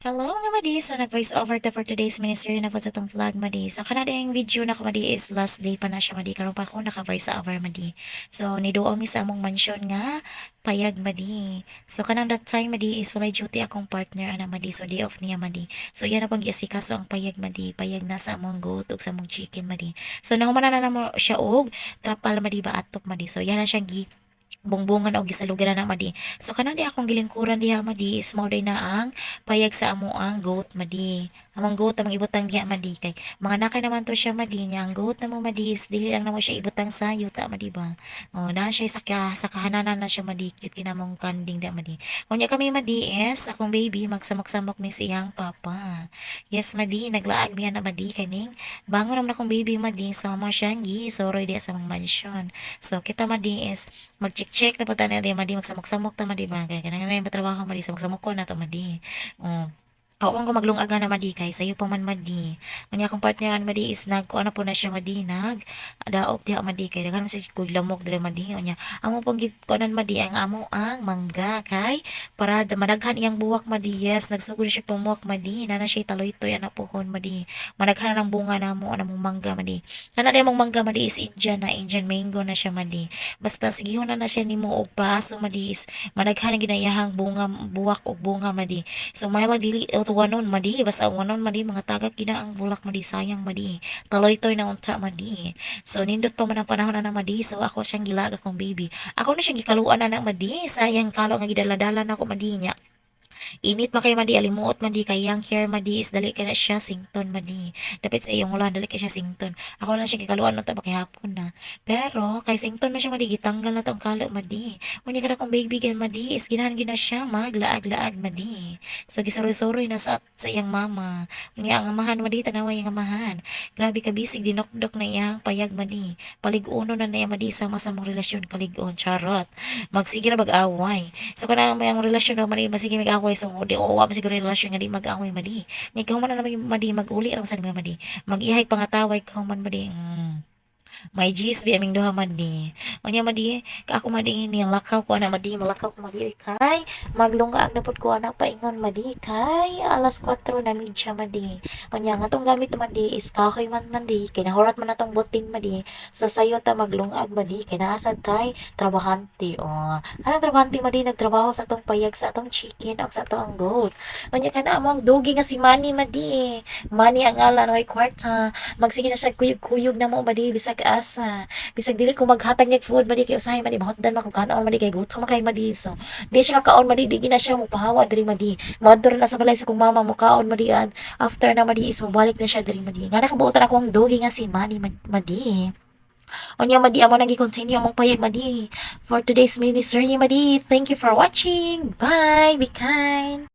Hello, mga madi! So nag-voice over ta for today's mini-series na po sa atong vlog, madi. So kana ding video na ko, madi, is last day pa na siya, madi. Karon pa ako naka-voice over, madi. So niduol mi sa among mansion nga payag, madi. So kanang that time, madi, is walay duty akong partner ana, madi. So day off niya, madi. So iya na pang giasikaso ang payag, madi. Payag na sa among goat ug sa among chicken, madi. So nahuman na namo siya og trapal, madi ba, atop, madi. So iya na siya gi bungbungan og gisalugan na, madi. So kanang di akong gilingkuran diha, madi, is mao na ang payag sa amo ang goat, madi. Among goat among ibutang diha, madi, kay mga nakay naman to siya, madi. Nya ang goat namo, madi, is dili lang namo siya ibutang sa yuta, madi ba. Oh, na siya sa kahananan na siya, madi. Cute kinamong kanding diha, madi. Unya kami, madi, is akong baby magsamok-samok ni siyang papa. Yes, madi, naglaag miya na, madi, kaning bangon naman akong baby, madi. So mo siyang gi soroy diha sa mga mansion. So kita, madi, is mag-check-check na po ta na diha, madi, magsamok-samok ta, madi ba, kay kanang na trabaho, madi, samok-samok ko na to, madi. Oh. Ako ko maglungaga na, madi, kay sayo pa man, madi. Unya akong partner madi is nag kuan na po na siya, madi, nag daop diha, madi, kay daghan man sa kug lamok dire, madi. Unya amo pong gikuanan, madi, ang amo ang mangga kay para managhan iyang buwak, madi. Yes, nagsugod siya pumuwak, madi. Nana siya taloy-toy ana pohon, madi. Managhan ang bunga namo ana mong mangga, madi. Kana di mong mangga, madi, is Indian na, Indian mango na siya, madi. Basta sigihon na na siya nimo og paso, madi, is managhan ang ginayahang bunga, buwak og bunga, madi. So may lang dili wanon, madi, basta wanon, madi, mga tagak gina ang bulak, madi, sayang, madi. Taloy-toy na unta, madi. So nindot pa man ang panahon na, madi. So ako siyang gilag akong baby. Ako na siyang gikaluan na, madi. Sayang kalo nga gidala-dala na ako, madi, nya. Init man kay, madi, alimuot, madi, kay yang hair, madi, is dali kay na siya sington, madi. Dapit sa iyong ulan dali kay siya sington. Ako lang siya gikaluan unta ba kay hapon na. Pero kay sington man siya, madi, gitanggal na tong kalo, madi. Unya kada akong baby gan, madi, is ginahan gyud na siya maglaag-laag, madi. So gisuroy-suroy na sa iyang mama. Unya ang amahan, madi, tanawa iyang amahan. Grabe ka bisig, dinokdok na iyang payag, madi. Palig-uno na niya, madi, sama sa mong relasyon kalig-on, charot. Magsige ra mag-away. So kanang may ang relasyon na, madi, masige mag-away, so di o wa siguro relasyon nga di mag-away, madi. Ni man na naman, madi, mag-uli ra sa madi. Mag-ihay pangataway ka man, madi. May G's bi aming duha, madi. Unya, madi, ka ako, madi, ni lakaw ko ana, madi, malakaw ko, madi, kay maglungag na pud ko ana paingon, madi, kay alas 4 na media, madi. Unya nga atong gamit, madi, is kahoy man, madi, kay nahurat man atong buting, madi. So sayo ta maglungag, madi, kay naa sad tay trabahante oh. Anong trabahante, madi, nagtrabaho sa atong payag sa atong chicken o sa atong goat. Unya kana amo ang doggy nga si Manny, madi. Manny ang ngalan, way kwarta. Magsige na siya kuyog-kuyog na mo, madi, bisag asa. Bisag dili ko maghatag niya food, madi, kay usahay, madi, mahutdan man kung kaon, madi, kay gutom man kay, madi. So di siya kakaon, madi, di gina siya mopahawa diri, madi. Moadto na sa balay sa kong mama mo kaon, madi, and after na, madi, is mobalik na siya diri, madi. Nga nakabuotan ako ang doggy nga si Manny, madi. Unya, madi, amo nang gi-continue among payag, madi. For today's mini series, madi. Thank you for watching. Bye. Be kind.